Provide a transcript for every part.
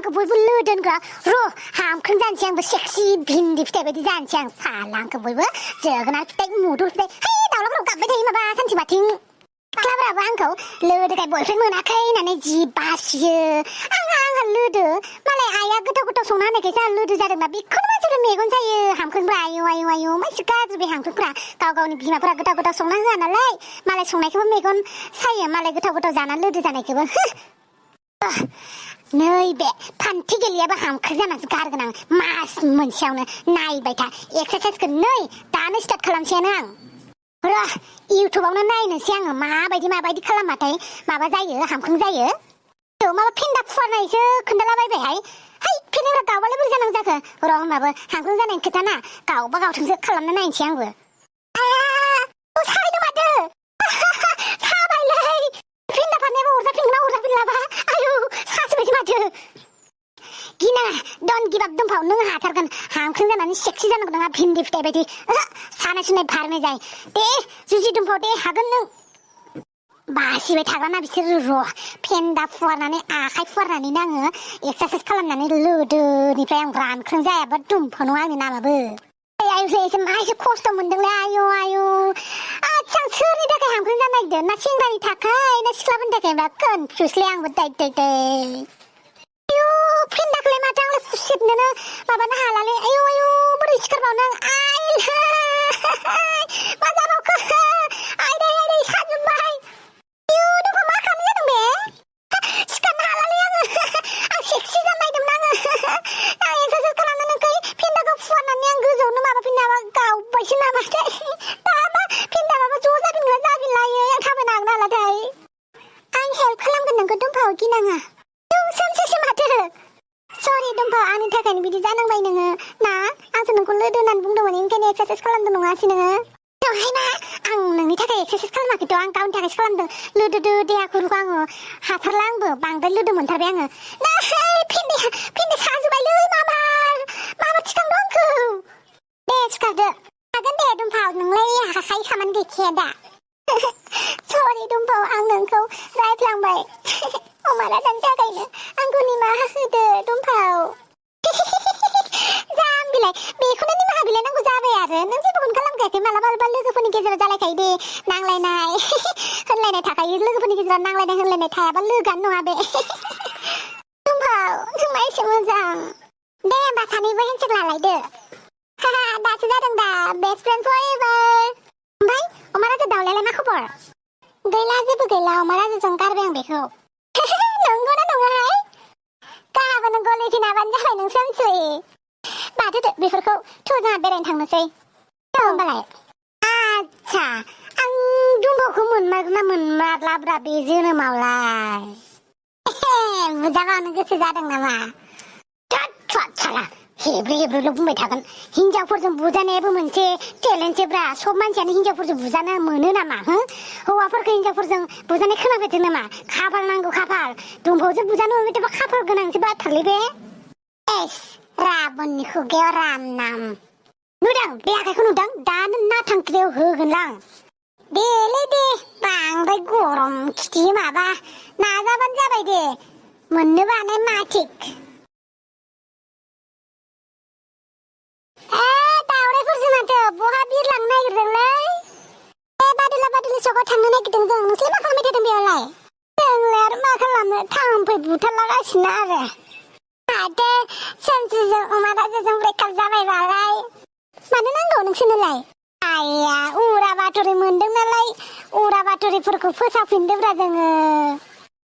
आंखौ बयबो लोदोनग्रा र' हामख्रें जानोसै आंबो सेक्सि भिन्दि फिथाइ बायदि जानोसै आं साला आंखौ बयबो जोगोनार फिथाइ मुदुर फिथाइ है दाउलाफोराव गाबबाय थायो माबा सानसे बाथिं सिख्लाफोराबो आंखौ लोदोखाय बयफ्रेन्ड मोनाखै होननानै जि बासियो आंहा लोदो मालाय आइया गोथाव गोथाव संना होनायखायसो आं लोदो जादोंना बेखौनो मानसिफोरा मेगन जायो हामख्रेंफ्रा आयौ आयौ आयौ मानसि गाज्रि बे हामख्रेंफ्रा गाव गावनि बिमाफोरा गोथाव गोथाव संना होआ नालाय मालाय संनायखौबो मेगन सायो मालाय गोथाव गोथाव जाना लोदो जानायखौबो नैबे फान्थि गेलेयाबो हामख्रें जानासो गारगोन आं मास मोनसेयावनो नायबाय था एक्सारसाइसखौ नै दानो स्टार्ट खालामसैयानो आं र' इउटुबावनो नायनोसै आङो माबायदि खालामबाथाय माबा जायो हामख्रें जायो माबा फेन्दा फुवारनायसो खोन्थालाबायबायहाय है फेन्दाफ्रा गावबालाय बोरै जानांगौ जाखो र' होनबाबो हामख्रें जानायनि खोथा ना गावबा गावथोंसो खालामना नायनोसै आंबो साबायनो माथो साबायलै फेन्दा फाननायाबो अरजाफिनगोना अरजाफिनलाबा आयु सासोबायसो माथो गिनाङा डन्ट गिभ आप दुमफाव नों हाथारगोन हामख्रें जानानै सेक्सि जानांगौ नङा भिन्दि फिथाइ बायदि सानाय सुनाय भारनाय जाय दे जुजि दुमफाव दे हागोन नों बासिबाय थाग्राना बिसोर र' फेन्दा फुवारनानै आखाइ फुवारनानैनो आङो एक्सारसाइस खालामनानै लोदोनिफ्राय आं रानख्रें जायाबा दुमफाव नङा आंनि नामाबो एसे मा एसे खस्थ' मोनदोंलै आयु आयु आच्छा आं सोरनि थाखाय हामख्रें जानो नागिरदों ना सेंग्रानि थाखाय ना सिख्लाफोरनि थाखाय बा कनफिउसलै आंबो दै आयु फेन्दाखौलाय माथो आंलाय फुसेबनोनो माबानो हालालै आयु आयु बोरै सिखारबावनो आं मा जाबावखो आयदै साजोब्बाय आयु नोंखौ मा खालामनो जादों बे सिखारनो हालालै आङो आं सेक्सि जानो नागिरदोंमोन आं एक्सारसाइस खालामनो नोंखौ फेन्दाखौ फुवारनानै आं गोजौआवनो माबाफिन नामा गावबायसो नामाथाय दाबा फेन्दाबाबो ज' जाफिनगोन जाफिनलायो आं थाबायनो हागोन नालाथाय आं हेल्प खालामगोन नोंखौ दुमफाव गिनाङा सोमसेसो माथो सरि दुमफाव आंनि थाखायनो बिदि जानांबाय नोङो ना आंसो नोंखौ लोदो होननानै बुंदोंमोन ओंखायनो एक्सारसाइस खालामदों नङासै नोङो दहाय मा आं नोंनि थाखाय एक्सारसाइस खालामाखैथ' आं गावनि थाखायसो खालामदों लोदोदो देहाखौ आङो हाथारला आंबो बांद्राय लोदो मोनथारबाय आङो फेन्दा साजोब्बायलै माबा थिखांदो आंखौ दे सिखारदो हागोन दे दुमफाव नोंलाय हाखायो खामानि गैखाया दा सरि दुमफाव आं नोंखौ रायफ्लांबाय अमारा जानो थाखायनो आंखौ निमाहा होदो दुमफाव जाम्बिलाय बेखौनो निमाहा बिलायनांगौ जाबाय आरो नों जेबोखौनो खालामखायाखै मालाबा लोगोफोरनि गेजेराव जालायखायो दे नांलायनाय होनलायनाय थाखायो लोगोफोरनि गेजेराव नांलायनाय होनलायनाय थायाबा लोगोआनो नङा बे दुमफाव नोंमा एसे मोजां दे होमबा सानैबो हेन्डसेक लालायदो दासो जादों दा बेस्ट फ्रेन्ड फरएभार ओमफ्राय अमा राजा दाउलायालाय मा खबर गैला जेबो गैला अमा राजाजों गारबाय आं बेखौ नंगौना नङाहाय गाबोनो गलेफिनाबानो जाबाय नों सोमस्रि बादो बेफोरखौ थ' जोंहा बेरायनो थांनोसै होमबालाय आच्छा आं दुमफावखौ मोनमारगोन ना मोनमारलाब्रा बे जोनोमावलाय बुजाबावनो गोसो जादों नामा साला हेब्रेल' बुंबाय थागोन हिनजावफोरजों बुजानायाबो मोनसे टेलेन्टसोब्रा सब मानसियानो हिनजावफोरजों बुजानो मोनो नामा हौवाफोरखौ हिनजावफोरजों बुजानाय खोनाफेरदों नामा खाफाल नांगौ खाफाल दुमफावजों बुजानो मोनबायथाबा खाफाल गोनांसो बाथ्रालै बे राबननि खुगायाव राम नाम नुदों बे आखाइखौ नुदों दानो ना थांखियाव होगोनलां देलै दे बांद्राय गरम खिथि माबा नाजाबानो जाबाय दे मोननो बानाय माथिक दावरायफोरसो माथो बहा बिरलांनो नागिरदोंलै बादुला सकआव थांनो नागिरदों जों नोंसोर मा खालामबाय थादों बेयावलाय जोंलाय आरो मा खालामनो थाम्फै बुथारलागासिनो आरो माथो सोमस्रिजों अमा राजाजों ब्रेकआप जाबायबालाय मानो नांगौ नोंसोरनोलाय आइया उरा बाथरि मोनदों नालाय उरा बाथरिफोरखौ फोसावफिनदोब्रा जोङो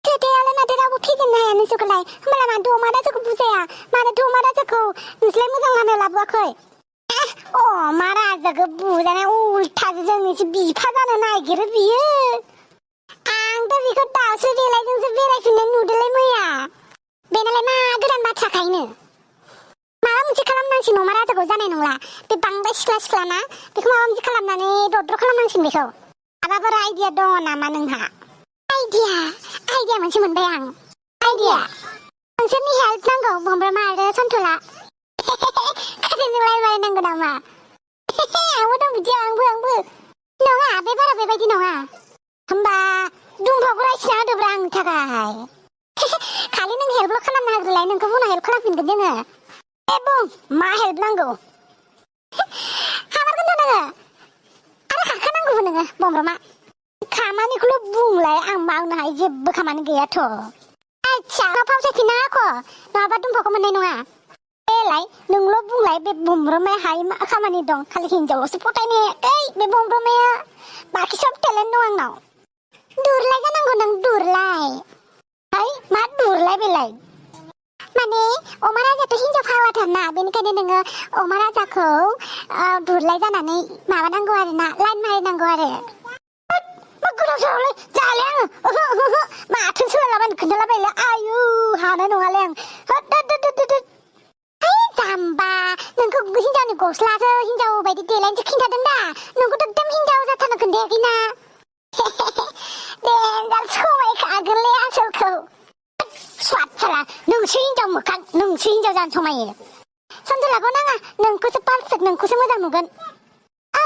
खोथायालाय माथो रावबो फेजेननो हाया नोंसोरखौलाय होमबालाय माथो अमा राजाखौ बुजाया मानोथो अमा राजाखौ नोंसोरलाय मोजां लामायाव लाबोआखै अमा राजाखौ बुजानाय उल्थासो जोंनिसो बिफा जानो नागिरो बियो आंथ' बेखौ दाउस्रि देलायजोंसो बेरायफिननाय नुदोंलै मैया बेनालाय मा गोदान बाथ्राखायनो माबा मोनसे खालामनांसिगोन अमा राजाखौ जानाय नंला बे बांद्राय सिख्ला बेखौ माबा मोनसे खालामनानै दद्र खालामनांसिगोन बेखौ माबाफोर आइडिया दङ नामा नोंहा आइडिया मोनसे मोनबाय आं आइडिया नोंसोरनि हेल्प नांगौ बमब्रमा आरो सन्थला खाजोंलाय बायनांगौ नामा आंबो दं बिदियाव आंबो नङा बे बारा बेबायदि नङा होमबा दुमफावखौ रायथिना होदोब्रा आंनि थाखाय खालि खालि नों हेल्पल' खालामना होग्रोलाय नोंखौ उनाव हेल्प खालामफिनगोन जोङो ए बुं मा हेल्प नांगौ हामारगोनथ' नोङो आरो हाखानांगौबो नोङो बमब्रमा खामानिखौल' बुंलाय आं मावनो हायो जेबो खामानि गैयाथ' आच्छा फावसायफिनना आख' नङाबा दुम्फाखौ मोननाय नङा देलाय नोंल' बुंलाय बे बमब्रमाया हायो मा खामानि दं खालि हिनजावल'सो फटायनो हायाखै बे बमब्रमाया बाखि सब टेलेन्ट दं आंनाव दुरलाय जानांगौ नों दुरलाय हाय मा दुरलाय बेलाय माने अमा राजायाथ' हिनजाव फावाथारना बेनिखायनो नोङो अमा राजाखौ दुरलाय जानानै माबानांगौ आरो ना लाइन मारिनांगौ आरो मा गोदाव सोरावलाय जाले आङो माथो सोलाबानो खोन्थालाबायलाय आयु हानाय नङालै आं जाम्बा नोंखौ हिनजावनि गस्लासो हिनजाव बायदि देलायनोसो खिन्थादों दा नोंखौथ' एकदम हिनजाव जाथारनो खोन्थायाखैना देन्जार समायखागोनलै आसोलखौ स्वादसाला नोंसो हिनजाव मोखां नोंसो हिनजाव जानो समायो सनजलाखौ नाङा नोंखौसो पारफेक्ट नोंखौसो मोजां नुगोन औ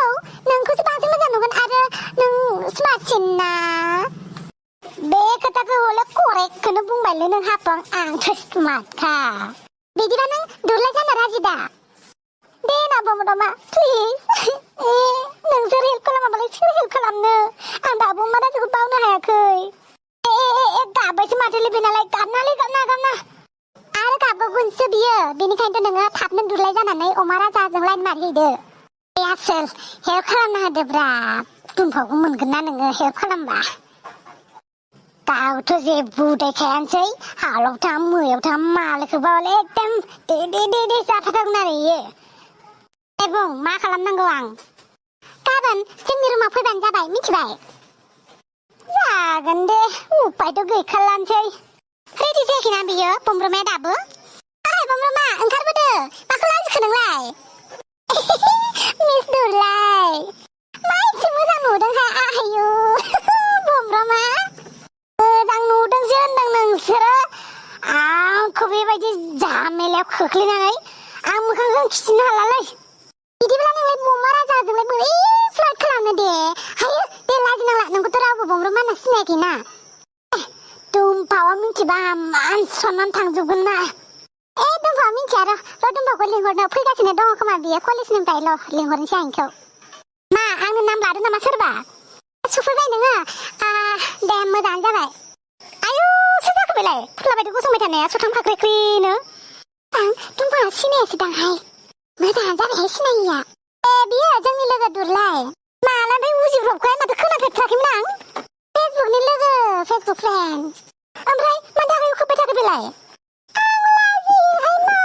नोंखौसो बांसिन मोजां नुगोन आरो नों स्मार्टसिन ना बे खोथाखौ हले करेक्टखौनो बुंबायलै नों हाफं आंथ' स्मार्टखा बिदिबा नों दुरलाय जाना राजि दा दे ना बमब्रमा प्लिज नोंसोर हेल्प खालामाबालाय सोर हेल्प खालामनो आं दाबो अमा राजाखौ बावनो हायाखै गाबबायसो माथो बेनालाय गाबना आरो गाबबावगोनसो बियो बेनिखायनोथ' नोङो थाबनो दुरलाय जानानै अमा राजाजों लाइन मारिहैदो आसोल हेल्प खालामना होदोब्रा दुम्फाखौ मोनगोन ना नोङो हेल्प खालामबा गावथ' जेबो उदायखायानोसै हालाव थां मैयाव थां मालायखौबा हले एकदम दे जाथारगोन आरो इयो बुं मा खालामनांगौ आं गाबोन जोंनि रुमाव फैबानो जाबाय मिथिबाय जागोन दे उपायथ' गैखालानोसै रेडि जायाखैना बियो बमब्रमाया दाबो बमब्रमा ओंखारबोदो माखौ लाजिखो नोंलाय मिस दुरलाय मा एसे मोजां नुदोंहाय आयु बमब्रमा मोजां नुदोंसो होनदों नोंसोरो आंखौ बेबायदि झामेलायाव खोख्लैनानै आं मोखांजों खिथिनो हालालै बिदिब्ला नोंलाय अमा राजाजोंलाय बोरै फ्लार्ट खालामनो दे हायो दे लाजिनांला नोंखौथ' रावबो बमब्रमा होनना सिनायाखैना दुम्फावा मिथिबा मान सनमान थांजोबगोन ना दुम्फावा मिथिया र' दुम्फाखौ लिंहरनो फैगासिनो दङ खोमा बियो कलेजनिफ्रायल' लिंहरनोसै आं इखौ मा आंनि नाम लादों नामा सोरबा सफैबाय नोङो दे मोजाङानो जाबाय आयु सोर जाखो बेलाय फुथ्ला बायदि गसंबाय थानाया सथाम फाख्रिख्रिनो आं दुम्फावा सिनायासै दांहाय मोजाङानो जाबायहाय सिनायिया बियो जोंनि लोगो दुरलाय मालानिफ्राय उजिब्रबखाय माथो खोनाफेरथाराखैमोन आं फेसबुकनि लोगो फेसबुक फ्रेन्ड ओमफ्राय मानो थाखाय खोब्बाय थाखो बेलाय आं लाजियोहाय मा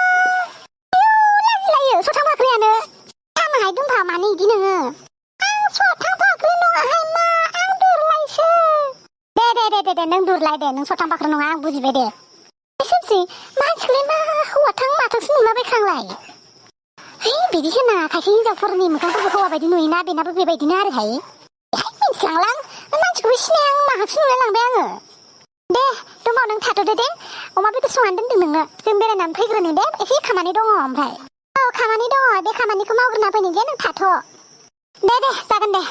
लाजिलायो सथाम फाख्रियानो हामाहाय दुम्फा मानो इदि नोङो आं सथाम फाख्रि नङाहाय मा आं दुरलायसो दे नों दुरलाय दे नों सथाम फाख्रि नङा आं बुजिबाय दे सोमसि मानसिखौलाय मा हौवाथां माथांसो नुलाबायखांलाय है बिदि होना खायसे हिनजावफोरनि मोखांफोरखौ हौवा बायदि नुयोना बेनाबो बेबायदिनो आरोहाय मिथिलांलां मानसिखौबो सिनाया आं माहासो नुलाय लांबाय आङो दे दंबाव नों थाथ'दो दे अमा बेदर संनानै दोनदों नोंनो जों बेरायनानै फैग्रोनि दे एसे खामानि दङ ओमफ्राय औ खामानि दङ बे खामानिखौ मावग्रोना फैनि जे नों थाथ' दे जागोन दे